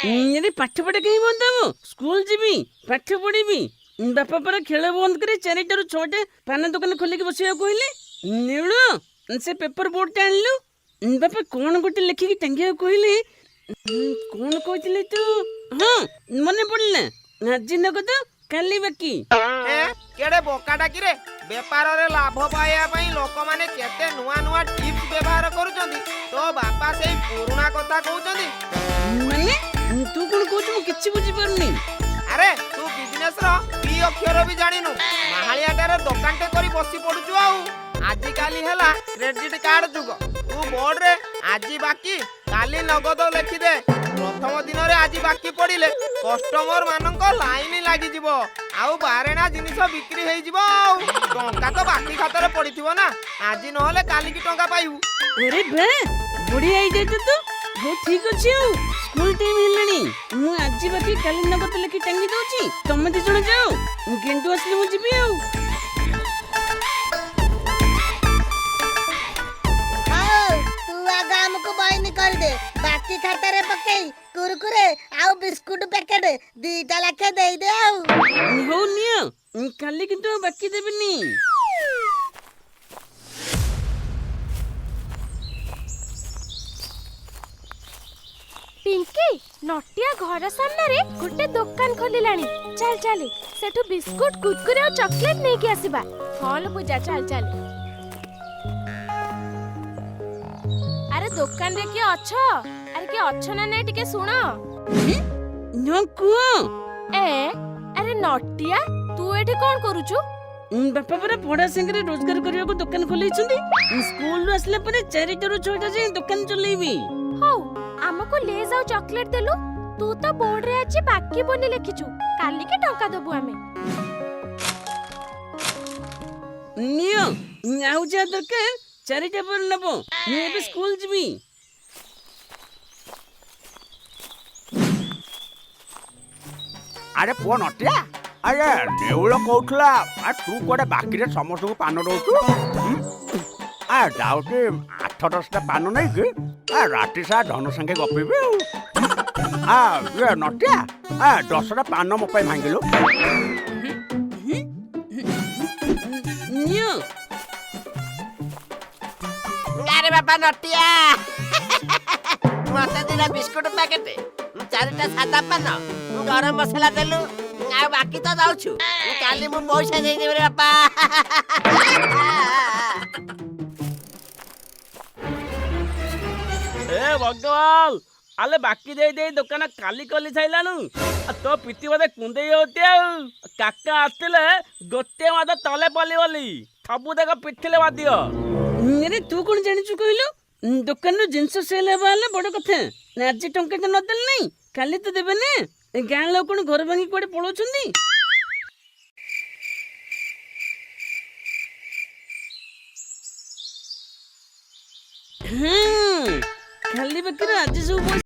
ଆରେ ପାଠ ପଢା କାହିଁ ବନ୍ଦ ହବ? ସ୍କୁଲ ଯିବି, ପାଠ ପଢିବି। ବାପା ପରା ଖେଳ ବନ୍ଦ କରି 4ଟାରୁ 6ଟା ପାନ ଦୋକାନ ଖୋଲିକି ବସିବାକୁ କହିଲେ। ନେଉଳ, ସେ ପେପର ବୋର୍ଡଟା ଆଣିଲୁ। ବାପା କଣ ଗୋଟେ ଲେଖିକି ଟାଙ୍ଗିବାକୁ କହିଲେ। କଣ କହିଥିଲେ ତୁ? ହଁ, ମନେ ପଡିଲା, ଆଜି ନଗଦ କାଲି ବାକି। କେଡେ ବୋକାଟା କିରେ! ବେପାରରେ ଲାଭ ପାଇବା ପାଇଁ ଲୋକମାନେ କେତେ ନୂଆ ନୂଆ ଟିପ୍ସ ବ୍ୟବହାର କରୁଛନ୍ତି, ତୋ ବାପା ସେଇ ପୁରୁଣା କଥା କହୁଛନ୍ତି। ମାନେ ତୁ କଣ କହୁଛୁ, ମୁଁ କିଛି ବୁଝିପାରୁନି। ଆରେ ତୁ ବିଜନେସ ର ବି ଅକ୍ଷର ବି ଜାଣିନୁ, ମାହାଳିଆଟାରେ ଦୋକାନଟେ କରି ବସି ପଡୁଛୁ। ଆଉ ଆଜିକାଲି ହେଲା କ୍ରେଡିଟ କାର୍ଡ ଯୁଗ। ତୁ ବୋର୍ଡରେ ଆଜି ବାକି କାଲି ନଗଦ ଲେଖିଦେ। ପ୍ରଥମ ଦିନରେ ଆଜି ବାକି ପଡିଲେ କଷ୍ଟମର ମାନଙ୍କ ଲାଇନ ଲାଗିଯିବ, ଆଉ ବାରେଣା ଜିନିଷ ବିକ୍ରି ହେଇଯିବ। ଆଉ ଟଙ୍କା ତ ବାକି ଖାତାରେ ପଡିଥିବ ନା, ଆଜି ନହେଲେ କାଲିକି ଟଙ୍କା ପାଇବୁ। ଆରେ ବା, ବଢିଆ ଆଇଡିଆ ତ। ହଉ ଠିକ ଅଛି, ଆଉ ସ୍କୁଲ ଟାଇମ ହେଲାଣି। ମୁଁ ଆଜି ବାକି କାଲି ନଗଦ ଲେଖି ଟାଙ୍ଗି ଦଉଛି, ତମେ ଦି ଜଣ ଯାଅ। ଗେଣ୍ଡୁ ଆସିଲେ ମୁଁ ଯିବି ଆଉ। ହଉ, ତୁ ଆଗ ଆମକୁ ବଇନି କରିଦେ, ବାକି ଖାତାରେ ପକେଇ କୁରକୁରେ ଆଉ ବିସ୍କୁଟ ପ୍ୟାକେଟ 2ଟା ଲେଖେ ଦେଇଦେ ଆଉ। ହଉ ନିଅ, କାଲି କିନ୍ତୁ ଆଉ ବାକି ଦେବିନି। ପିଙ୍କି, ନଟିଆ ଘର ସାମ୍ନାରେ ଗୋଟେ ଦୋକାନ ଖୋଲିଲାଣି। ଚାଲ ଚାଲ, ସେଠୁ ବିସ୍କୁଟ, କୁରକୁରେ ଆଉ ଚକୋଲେଟ ନେଇକି ଆସିବା। ହଁ ଲୋ ପୂଜା, ଚାଲ ଚାଲ। ଆରେ ଦୋକାନରେ କିଏ ଅଛ? ଆରେ କିଏ ଅଛ ନା ନାଇଁ, ଟିକେ ଶୁଣ। ହଁ, କୁହ। ଏ ଆରେ ନଟିଆ, ତୁ ଏଠି କଣ କରୁଛୁ? ବାପା ପରା ପଢା ସାଙ୍ଗରେ ରୋଜଗାର କରିବାକୁ ଦୋକାନ ଖୋଲେଇଛନ୍ତି। ସ୍କୁଲରୁ ଆସିଲା ପରେ 4ଟାରୁ 6ଟା ଯାଏଁ ଦୋକାନ ଚଲେଇବି। ହଉ, ଆମକୁ ଲେଜ ଆଉ ଚକୋଲେଟ ଦେଲୁ। ତୁ ତ ବୋର୍ଡରେ ଆଜି ବାକି ବୋଲି ଲେଖିଛୁ, କାଲିକି ଟଙ୍କା ଦବୁ ଆମେ। ନିଅ, ଆଉ ଯାହା ଦରକାର 4ଟା ପରେ ନବ। ମୁଁ ଏବେ ସ୍କୁଲ ଯିବି। ଆରେ ପୁଅ ନଟିଆ, ଆରେ ନେଉଳ କହୁଥିଲା ଆ ତୁ କୁଆଡେ ବାକିରେ ସମସ୍ତଙ୍କୁ ପାନ ଦଉଛୁ। ଆ ଯାଉଛି 8-10ଟା ପାନ ନେଇକି ଆ ରାତି ସାରା ଧନ ସାଙ୍ଗେ ଗପିବି। ଆଉ ଆ ଇଏ ନଟିଆ, ଆ 10ଟା ପାନ ମୋ ପାଇଁ ଭାଙ୍ଗିଲୁ। ନିଅ। ଆରେ ବାପା ନଟିଆ, ମତେ 2ଟା ବିସ୍କୁଟ ପ୍ୟାକେଟ, 4ଟା ସାଦା ପାନ, ଗରମ ମସଲା ଦେଲୁ, ଆଉ ବାକି ତ ଦଉଛୁ, କାଲି ମୁଁ ପଇସା ଦେଇଦେବି ରେ ବାପା। ଏ ଭଗବାନ, ଆଲେ ବାକି ଦେଇ ଦେଇ ଦୋକାନ କାଲି କଲି ସାଇଲାଣୁ। ତୋ ପିଠି ବୋଧେ କୁଣ୍ଡେଇ ହଉଛି। ଆଉ କାକା ଆସିଥିଲେ ଗୋଟେ ମାଦ ତଲେ ପଲି ବୋଲି ସବୁ ଯାକ ପିଠିଲେ ବାଦିଅ। ଆରେ ତୁ କଣ ଜାଣିଛୁ କହିଲୁ? ଦୋକାନରୁ ଜିନିଷ ସେଲ୍ ହେବା ହେଲା ବଡ କଥା। ଆଜି ଟଙ୍କାଟା ନଦେଲେ ନାଇଁ, କାଲି ତ ଦେବେ ନା। ଗାଁ ଲୋକ କଣ ଘର ଭାଙ୍ଗି କୁଆଡେ ପଳଉଛନ୍ତି? ହଁ, ଖାଲି ବାକିର ଆଜି ସବୁ ପଇସା